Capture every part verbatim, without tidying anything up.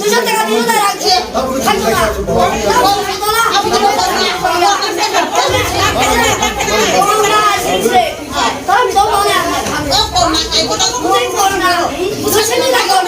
দুশো টাকা, দুশো টাকা রাখছি। থাকবো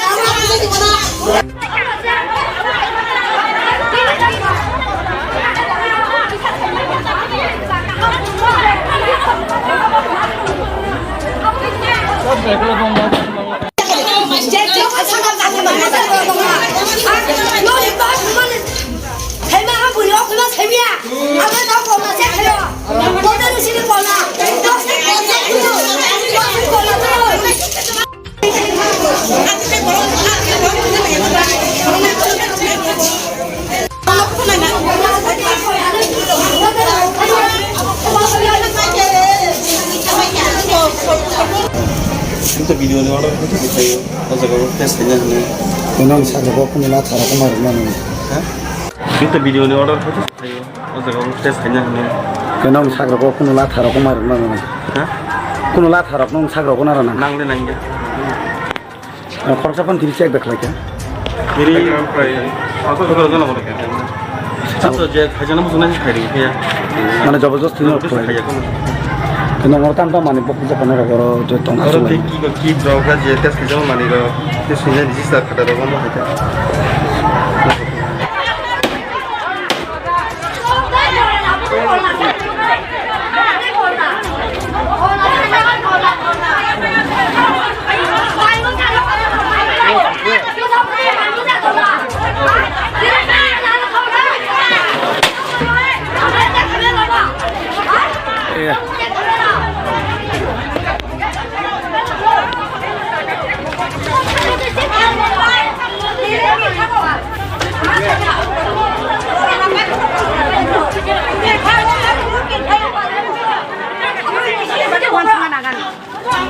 না। Itu video ni order itu kita yo. O jaga o test kanya ni. Keno ang sajak o kunu la thara ko mar mano. Ha? Itu video ni order itu kita yo. O jaga o test kanya ni. Keno ang sajak o kunu la thara ko mar mano. Ha? Kunu la thara ko nang sajak o nara nang. Nang le nang ya. Khoroksa phano tini check back khlaikha. Tini khoroksa jana bono. Ato je khaijana muchungna khairi khe. Mane jabardast thwino khlai. Khaiya kono. Kino ngor tam tam mane bokti jana rok oro je tong oro aswk te lai. Ki ki drok ha je test khaijana mani rok. Te suina register khata rok omo khaikha.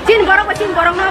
Chin borok, chin borok no.